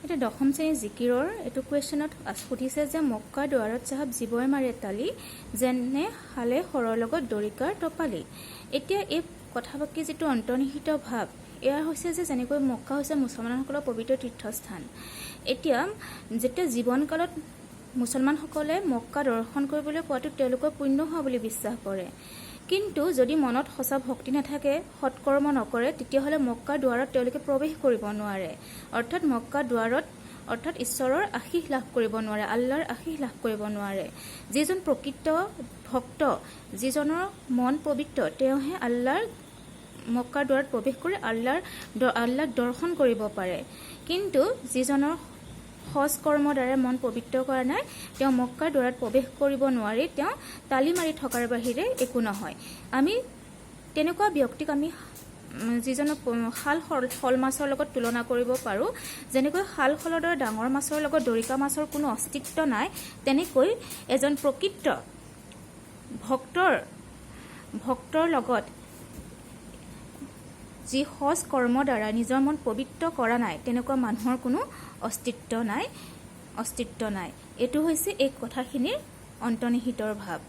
এতিয়া দশম শ্ৰেণীৰ জিকিৰৰ এইটো কুৱেশ্যনত সুধিছে যে মক্কা দুৱাৰত চাহাব জীৱই মাৰে তালি, যেনে শালে শৰৰ লগত দৰিকাৰ টপালি। এতিয়া এই কথা বাক্যৰ যিটো অন্তৰ্নিহিত ভাৱ, এয়া হৈছে যে যেনেকৈ মক্কা হৈছে মুছলমানসকলৰ পবিত্ৰ তীৰ্থস্থান। এতিয়া যেতিয়া জীৱনকালত মুছলমানসকলে মক্কা দৰ্শন কৰিবলৈ পোৱাটো তেওঁলোকৰ পুণ্য হোৱা বুলি বিশ্বাস কৰে, কিন্তু যদি মনত সঁচা ভক্তি নাথাকে, সৎকৰ্ম নকৰে, তেতিয়াহ'লে মক্কাৰ দুৱাৰত তেওঁলোকে প্ৰৱেশ কৰিব নোৱাৰে। অৰ্থাৎ মক্কা দুৱাৰত, অৰ্থাৎ ঈশ্বৰৰ আশীষ লাভ কৰিব নোৱাৰে, আল্লাহৰ আশীষ লাভ কৰিব নোৱাৰে। যিজন প্ৰকৃত ভক্ত, যিজনৰ মন পবিত্ৰ, তেওঁহে আল্লাহৰ মক্কাৰ দুৱাৰত প্ৰৱেশ কৰি আল্লাহক দৰ্শন কৰিব পাৰে। কিন্তু যিজনৰ সজ কৰ্মৰ দ্বাৰা মন পবিত্ৰ কৰা নাই, তেওঁ মক্কাৰ দুৱাৰত প্ৰৱেশ কৰিব নোৱাৰি, তেওঁ তালি মাৰি থকাৰ বাহিৰে একো নহয়। আমি তেনেকুৱা ব্যক্তিক আমি যিজনক শাল শল মাছৰ লগত তুলনা কৰিব পাৰোঁ। যেনেকৈ শাল শলৰ দৰে ডাঙৰ মাছৰ লগত দৰিকা মাছৰ কোনো অস্তিত্ব নাই, তেনেকৈ এজন প্ৰকৃত ভক্তৰ লগত যি সজ কৰ্মৰ দ্বাৰা নিজৰ মন পবিত্ৰ কৰা নাই, তেনেকুৱা মানুহৰ কোনো অস্তিত্ব নাই। এইটো হৈছে এই কথাখিনিৰ অন্তৰ্নিহিতৰ ভাৱ।